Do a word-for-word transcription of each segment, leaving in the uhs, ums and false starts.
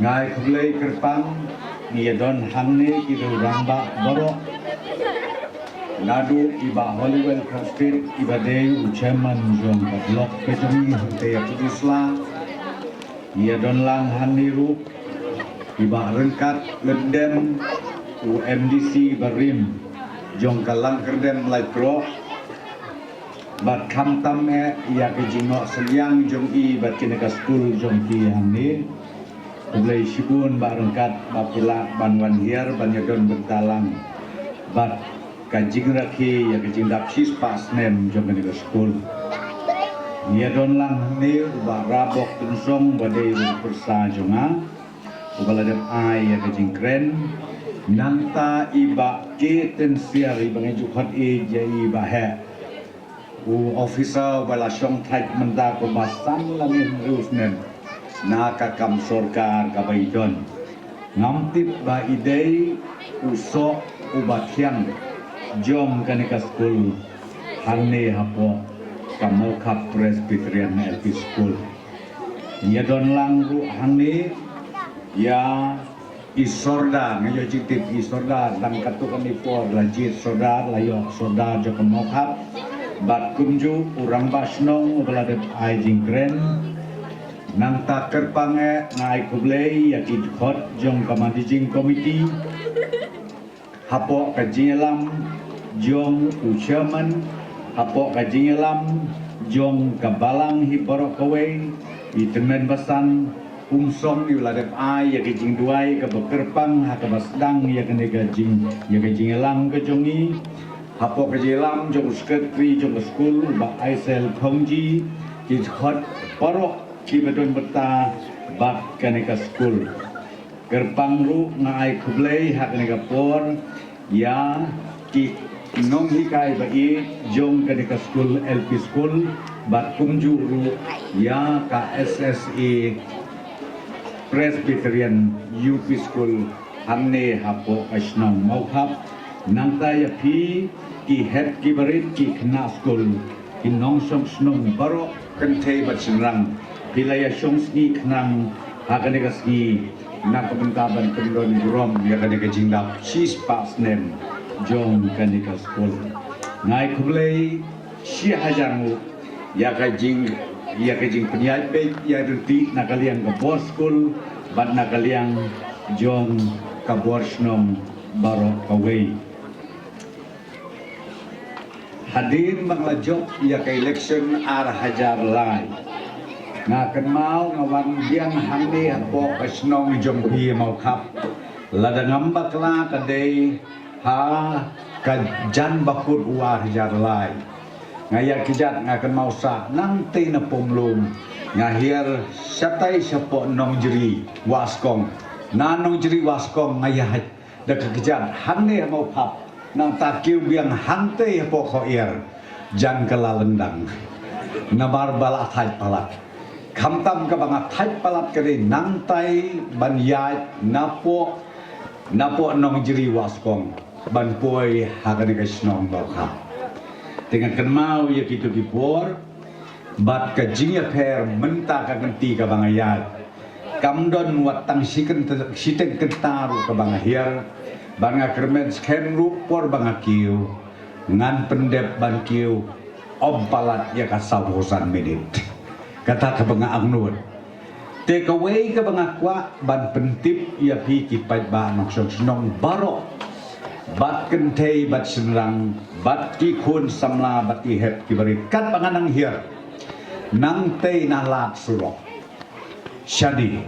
Nga ai khublei kyrpang, ngi ïa don hangne ki rangbah baroh. Naduh i Bah Holiwell Kharstrit, i ba dei u chairman jong ka block ka jong ngi hangtei ha Pyrtuit. Ngi ïa don lang hangne ruh i Bah Ryngkat Lyngdoh, u M D C barim jong ka Langkyrdem Laitkroh. Bad khamtam eh ïa ka jingnoh synñiang jong i bad kane ka skul jong phi hangne. Khublei shibun Bah Ryngkat ba phi lah ban wan hiar ban ïa don bynta lang bad ka jingrakhe ïa ka jingdap shispah snem jong kane ka skul. Ngi ïa don lang hangne u Bah Rabok Tynsong ba dei u pyrsa jong nga, uba la dep ai ïa ka jingkren. Nangta i Bah K Tynsiar, i ba ngi ju khot ïa i Bah Heh, u officer ba la shong thait mynta kumba san lane hynriew snem na ka kam sorkar kaba i don. Ngam tip ba i dei u soh uba thiang jong kane ka skul hangne hapoh ka Mawkhap Presbyterian L P School. Ngi ïa don lang ruh hangne ïa i Sordar, nga ïoh jingtip i Sordar, dang katto katne por la jied Sordar, la ïoh Sordar jong ka Mawkhap. Bad kumjuh u Rangbah Shnong uba la dep ai jingkren. Nangta kyrpang eh nga ai khublei ïa ki dkhot jong ka Managing Committee hapoh ka jingïalam jong u Chairman, hapoh ka jingïalam jong ka Balang hi baroh kawei, i Tymmen Basan, Umsong, i ba la dep ai ïa ka jingduwai kaba kyrpang ha kaba sdang ïa kane ka jing, ïa ka jingïalang ka jong ngi. Hapoh ka jingïalam jong u Secretary jong ka skul, Bah Aisel Khongji, ki dkhot baroh kiba don bynta bad kane ka skul. Kyrpang ruh nga ai khublei ha kane ka por ïa ki nonghikai ba ïeit jong kane ka skul, L P School, bad kumjuh ruh ïa ka S S A Presbyterian U P School hangne hapoh ka shnong Mawkhap. Nangta ïa phi ki head ki barit, ki khynnah skul, ki nongshong shnong baroh kynthei bad shynrang, phi la ïa shong sngi khnang ha kane ka sngi na ka bynta ban pyndon burom ïa kane ka jingdap shispah snem jong kane ka skul. Nga ai khublei shihajar nguh ïa ka jing, ïa ka jingpynïaid beit ïa ryntih na ka liang ka bor skul bad na ka liang jong ka bor shnong baroh kawei. Hadien ba nga la jop ïa ka election ar hajar lai, nga kynmaw nga wan biang hangne hapoh ka shnong jong phi Mawkhap. Lada ngam bakla ka dei ha ka jan bakut u ar hajar lai. Nga ïa kjat, nga kynmaw sah nangtei na Pumlum, nga hiar shatai shapoh Nongjri Waskong. Na Nongjri Waskong nga ïa hap da ka kjat hangne ha Mawkhap, nangta kiew biang hangtei hapoh Khohiar, jan ka la lyndang. Namar ba la thait palat. Khamtam kaba nga thait palat ka dei nangtai ban ïaid napoh, napoh Nongjri Waskong ban poi ha kane ka shnong Mawkhap. Te nga kynmaw ïa kito ki por bad ka jingïapher mynta ka kynti kaba nga ïaid. Kam don wat tang shi kynta, shiteng kynta ruh kaba nga hiar, bad nga kyrmen skhem ruh por ba nga kiew ngan pyndep ban kiew ym palat ïa ka sawphew san minit. Kata kaba nga angnud. Te kawei kaba nga kwah ban pyntip ïa phi ki paidbah nongshong shnong baroh, bad kynthei bad shynrang, bad ki khun samla bad ki hep ki barit, katba nga nang hiar nangtei na lad surok shane,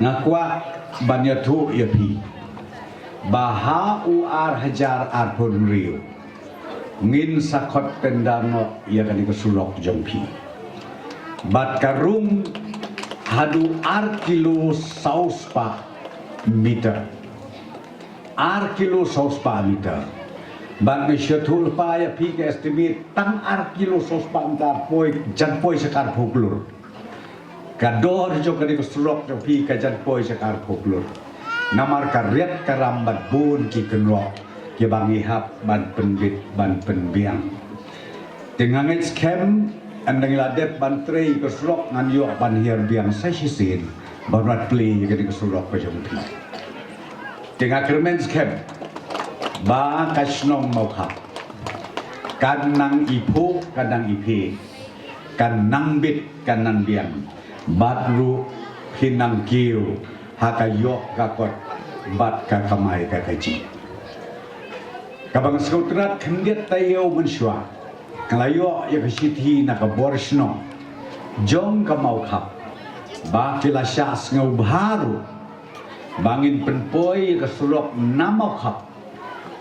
nga kwah ban ïathuh ïa phi ba ha u ar hajar arphew hynriew ngin sa khot tender noh ïa kane ka surok jong phi. Bad ka rung haduh ar kilo saw spah meter. Ar kilo saw spah meter. Bad nga shu ïathuh lypa ïa phi, ka estimate tang ar kilo saw spah meter poi, jan poi sha ka arphew klur. Ka dor jong kane ka surok jong phi ka jan poi sha ka arphew klur. Namar ka riat ka ram bad bun ki kynroh kiba ngi hap ban pynbit ban pynbiang. Te nga ngeit skhem Ynda ngi la dep ban trei ka surok ngan ïoh ban hiar biang sa shisien ban rat plie ïa kane ka surok ka jong phi. Te nga kyrmen skhem ba ka shnong Mawkhap kan nang iphuh, kan nang iphi, kan nang bit, kan nang biang. Bad ruh phin nang kiew ha ka ïoh ka kot bad ka kamai ka kajih. Kaba nga sngewtynnat khyndiat taïew mynshuwa, nga la ïoh ïa ka shithi na ka bor shnong jong ka Mawkhap ba ki la shah sngewbha ruh ba ngin pynpoi ïa ka surok na Mawkhap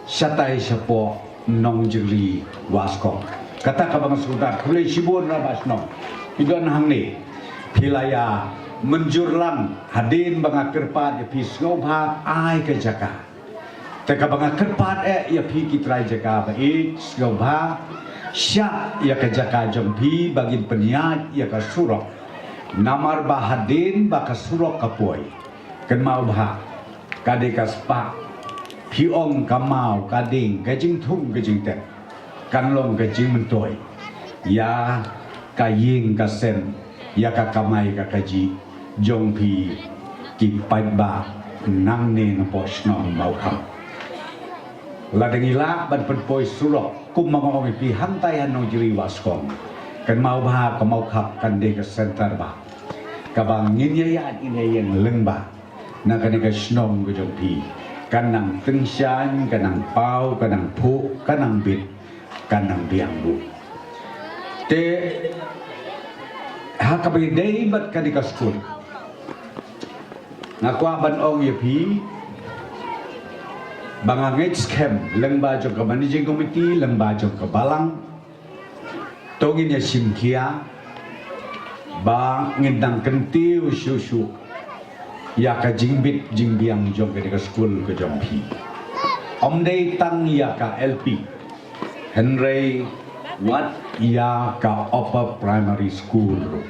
shatai shapoh Nongjri Waskong. Kata kaba nga sngewtynnat, khublei shibun Rangbah Shnong. Phi don hangne, phi la ïa mynjur lang hadien ba nga kyrpad ïa phi sngewbha ai ka jaka. Te kaba nga kyrpad eh ïa phi ki trai jaka ba ïeit, sngewbha shah ïa ka jaka jong phi ba ngin pynïaid ïa ka surok. Namar ba hadien ba ka surok ka poi, kynmaw bha, ka dei ka spah. Phi ong ka maw, ka ding, ka jingthung, ka jingtep, kan long ka jingmyntoi ïa ka ïing ka sem, ïa ka kamai ka kajih jong phi ki paidbah nangne napoh shnong Mawkhap. Lada ngi lah ban pynpoi surok kum ma nga ong ïa phi hangtai ha Nongjri Waskong, kynmaw bha ka Mawkhap kan dei ka center ba kaba ngin ïa ïaid ngin ïa ïeng lyngba na kane ka shnong ka jong phi. Kan nang tyngshaiñ, kan nang paw, kan nang phuh, kan nang bit, kan nang biang ruh. Te ha kaba ïadei bad kane ka skul, nga kwah ban ong ïa phi ba nga ngeit skhem lyngba jong ka managing committee, lyngba jong ka balang, to ngin ïa shim khia ba ngin nang kyntiew shuh shuh ïa ka jingbit jingbiang jong kane ka skul ka jong phi. Ym dei tang ïa ka L P, hynrei wat ïa ka upper primary school ruh.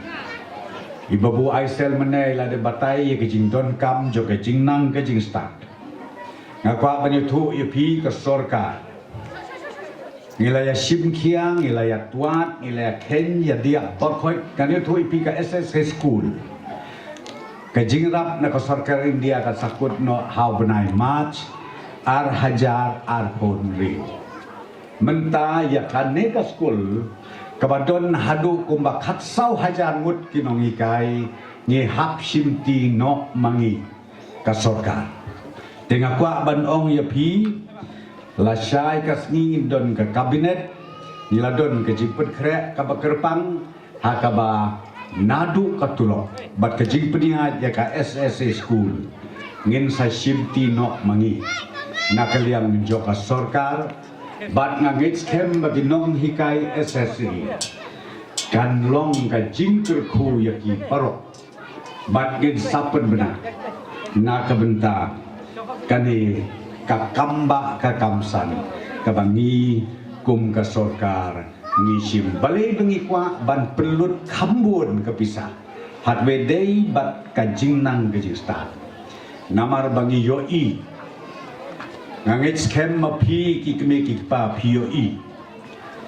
I Babu Aisel mynne i la dep batai ïa ka jingdonkam jong ka jingnang ka jingstad. Nga kwah ban ïathuh ïa phi ka sorkar, ngi la ïa shim khia, ngi la ïa twad, ngi la ïa kheiñ ïa diah bakhoit. Ngan ïathuh ïa phi ka S S A school, ka jingrap na ka sorkar India ka sa kut noh ha u bnai March ar hajar arphew hynriew. Mynta ïa kane ka skul kaba don haduh kumba khatsaw hajar ngut ki nonghikai ngi hap shimti noh ma ngi ka sorkar. Te nga kwah ban ong ïa phi, lashai ka sngi ngin don ka kabinet, ngi la don ka jingpynkhreh kaba kyrpang ha kaba naduh ka tulop bad ka jingpynïaid ïa ka S S A school ngin sa shimti noh ma ngi na ka liang jong ka sorkar. Bad nga ngeit skhem ba ki nonghikai S S A kan long ka jingkyrkhu ïa ki baroh. Bad ngin sa pynbna na ka bynta kane ka kam ba ka kam san kaba ngi kum ka sorkar ngi shim. Balei ba ngi kwah ban pynlut kham bun ka pisa? Hadwei dei bad ka jingnang ka jingstad. Namar ba ngi ïohi, nga ngeit skhem ma phi ki kmie ki kpa phi ïohi,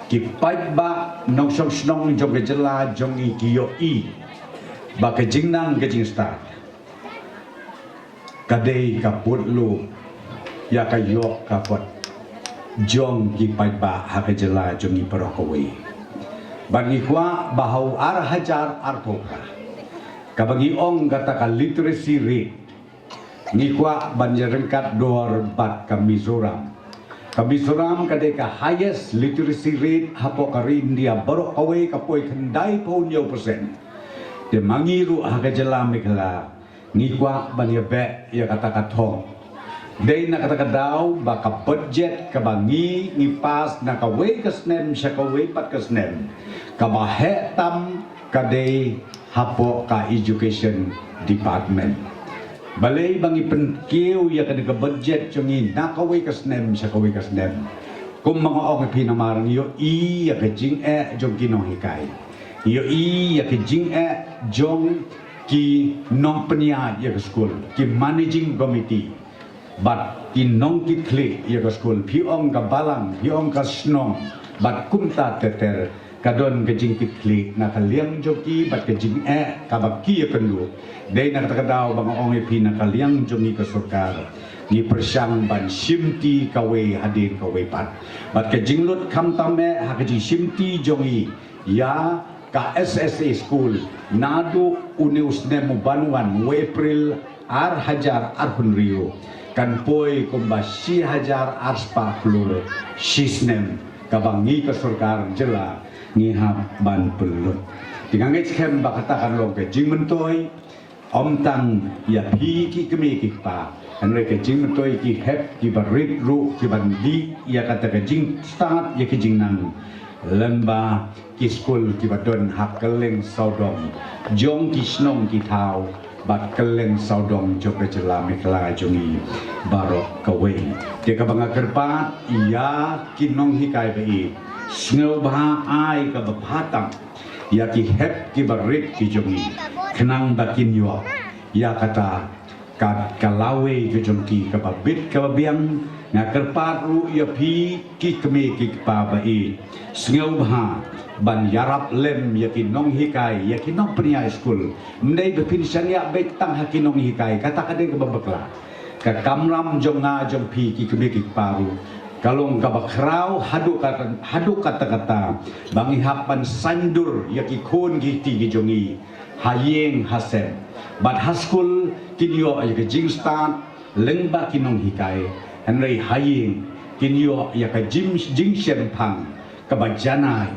ki paidbah nongshong shnong jong ka jylla jong ngi ki ïohi ba ka jingnang ka jingstad ka dei ka pud luh ïa ka ïoh ka kot jong ki paidbah ha ka jylla jong ngi baroh kawei. Bad ngi kwah ba ha u ar hajar arphew phra, kaba ngi ong kata ka literacy rate, ngi kwah ban ïa ryngkat dor bad ka Mizoram. Ka Mizoram ka dei ka highest literacy rate hapoh ka ri India baroh kawei, ka poi khyndai phew hynñiew percent. Te ma ngi ruh ha ka jylla Meghalaya ngi kwah ban ïa beh ïa kata ka thong. Dei na kata ka daw ba ka budget kaba ngi ngi pass na kawei ka snem sha kawei pat ka snem, kaba heh tam ka dei hapoh ka education department. Balei ba ngi pynkiew ïa kane ka budget jong ngi na kawei ka snem sha kawei ka snem? Kum ma nga ong ïa phi namar ngi ïohi ïa ka jingeh jong ki nonghikai, ngi ïohi ïa ka jingeh jong ki nongpynïaid ïa ka skul, ki managing committee bad ki nongkitkhlieh ïa ka skul, phi ong ka balang, phi ong ka shnong bad kumta ter ter. Ka don ka jingkitkhlieh na ka liang jong ki bad ka jingeh kaba ki ïakynduh. Dei na kata ka daw ba nga ong ïa phi, na ka liang jong ngi ka sorkar, ngi pyrshang ban shimti kawei hadien kawei pat. Bad ka jinglut khamtam eh ha ka jingshimti jong ngi ïa ka S S A school naduh une u snem u ban wan, u April ar hajar arphew hynriew, kan poi kumba shi hajar arspah klur shi snem kaba ngi ka sorkar jylla ngi hap ban pynlut. Te nga ngeit skhem ba kata kan long ka jingmyntoi, ym tang ïa phi ki kmie ki kpa, hynrei ka jingmyntoi ki hep ki barit ruh ki ban dih ïa kata ka jingstad ïa ka jingnang lyngba ki skul kiba don ha kylleng sawdong jong ki shnong ki thaw bad kylleng sawdong jong ka jylla Meghalaya jong ngi baroh kawei. Te kaba nga kyrpad ïa ki nonghikai ba ïeit, sngewbha ai kaba bha tam ïa ki hep ki barit ki jong ngi, khnang ba kin ïoh ïa kata ka, ka lawei ka jong ki kaba bit kaba biang. Nga kyrpad ruh ïa phi ki kmie ki kpa ba ïeit, sngewbha ban ïarap lem ïa ki nonghikai, ïa ki nongpynïaid skul. Ym dei ba phin shaniah beit tang ha ki nonghikai, kata ka dei kaba bakla. Ka kamram jong nga jong phi ki kmie ki kpa ruh ka long kaba khraw haduh kata, haduh katta katta ba ngi hap ban saiñdur ïa ki khun ki kti ki jong ngi ha ïing ha sem. Bad ha skul kin ïoh ïa ka jingstad lyngba ki nonghikai, hynrei ha ïing kin ïoh ïa ka jing, jingshemphang kaba janai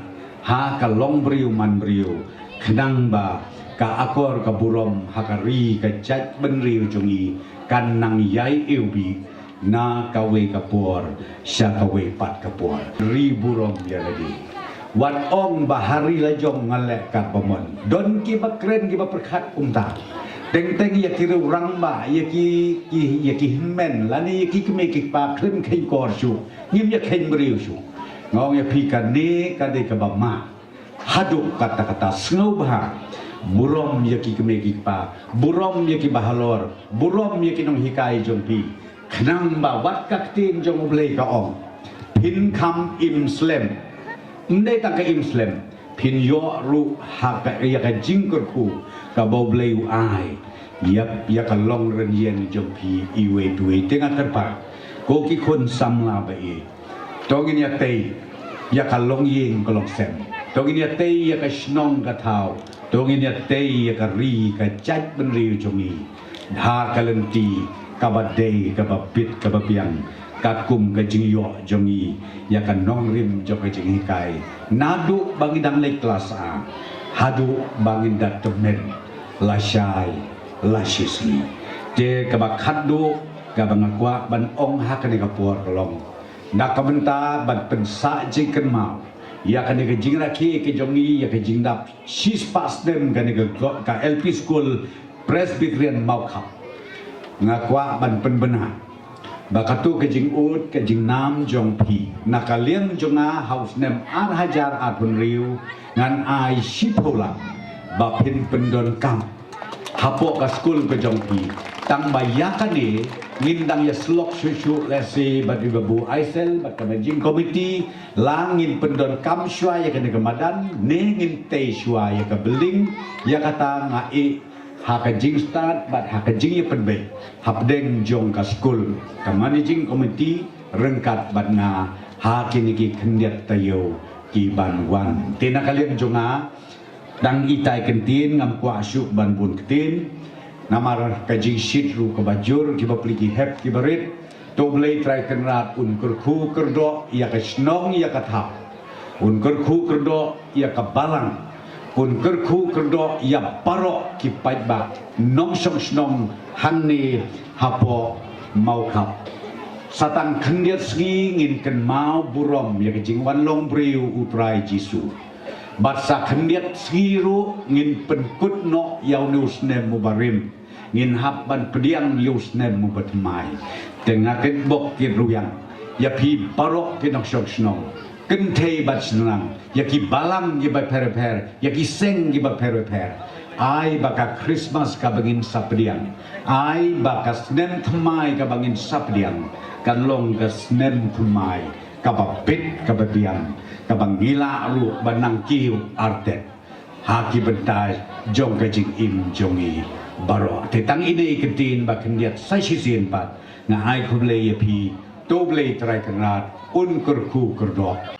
ha ka longbriew manbriew, khnang ba ka akor ka burom ha ka ri ka jaitbynriew jong ngi kan nang ïai iwbih na kawei ka por sha kawei pat ka por. Ri burom ïa lade. Wat ong ba ha ri la jong nga leh katba mon. Don kiba kren kiba pyrkhat kumta. Teng teng ïa ki rangbah, ïa ki, ki, ïa ki hynmen lane ïa ki kmie ki kpa khlem kheiñ kor shuh, ngim ïa kheiñ briew shuh. Nga ong ïa phi, kane ka dei kaba ma. Haduh katta katta, sngewbha burom ïa ki kmie ki kpa, burom ïa ki bahalor, burom ïa ki nonghikai jong phi. Khnang ba wat ka ktien jong U Blei ka ong, phin kham im slem. Ym dei tang ka im slem, phin ïoh ruh ha ka, ïa ka jingkyrkhu kaba U Blei u ai ïa, ïa ka longrynieng jong phi iwei pa iwei. Te nga kyrpad, ko ki khun samla ba ïeit, to ngin ïatei ïa ka longïing ka longsem. To ngin ïatei ïa ka shnong ka thaw. To ngin ïatei ïa ka ri ka jaitbynriew jong ngi ha ka lynti kaba dei, kaba bit, kaba biang, katkum ka jingïoh jong ngi ïa ka nongrim jong ka jinghikai, naduh ba ngi dang leit klas A haduh ba ngin da tymmen lashai lashisngi. Te kaba khatduh kaba nga kwah ban ong ha kane ka por ka long, na ka bynta ban pynsah jingkynmaw ïa kane ka jingrakhe ka jong ngi ïa ka jingdap shispah snem kane ka, ka L P School Presbyterian Mawkhap. Nga kwah ban pynbna ba kato ka jingud ka jingnam jong phi na ka liang jong nga ha u snem ar hajar arphew hynriew ngan ai shiphew lak ba phin pyndonkam hapoh ka skul ka jong phi. Tang ba ïa kane ngin dang ïa slok shuh shuh lehse bad i Babu Aisel bad ka managing committee, la ngin pyndonkam shuwa ïa kane ka madan ne ngin tei shuwa ïa ka building. Ïa kata nga ïeh ha ka jingstad bad ha ka jingïapynbeit hapdeng jong ka skul, ka managing committee ryngkat bad nga ha kine ki khyndiat taïew ki ban wan. Te na ka liang jong nga, dang itai ktien, ngam kwah shuh ban bun ktien. Namar ka jingshit ruh kaba jur, ki bapli ki hep ki barit. To U Blei Trai Kynrad un kyrkhu kyrdoh ïa ka shnong ïa ka thaw, un kyrkhu kyrdoh ïa ka balang, un kyrkhu kyrdoh ïa baroh ki paidbah nongshong shnong hangne hapoh Mawkhap. Sa tang khyndiat sngi ngin kynmaw burom ïa ka jingwan long briew U Trai Jisu. Bad sa khyndiat sngi ruh ngin pynkut noh ïa une u snem uba rim, ngin hap ban pdiang ïa u snem uba thymmai. Te nga kit bok kit rwiang ïa phi baroh ki nongshong shnong, kynthei bad shynrang, ïa ki balang kiba pher pher, ïa ki seng kiba pher pher. Ai ba ka Christmas kaba ngin sa pdiang, ai ba ka snem thymmai kaba ngin sa pdiang, kan long ka snem thymmai kaba bit kaba biang, kaba ngi lah ruh ban nang kiew artet ha ki bynta jong ka jingim jong ngi baroh. Te tang ine i kyntien ba khyndiat sa shisien pat nga ai khublei ïa phi. To Blei Trai Kynrad un kyrkhu kyrdoh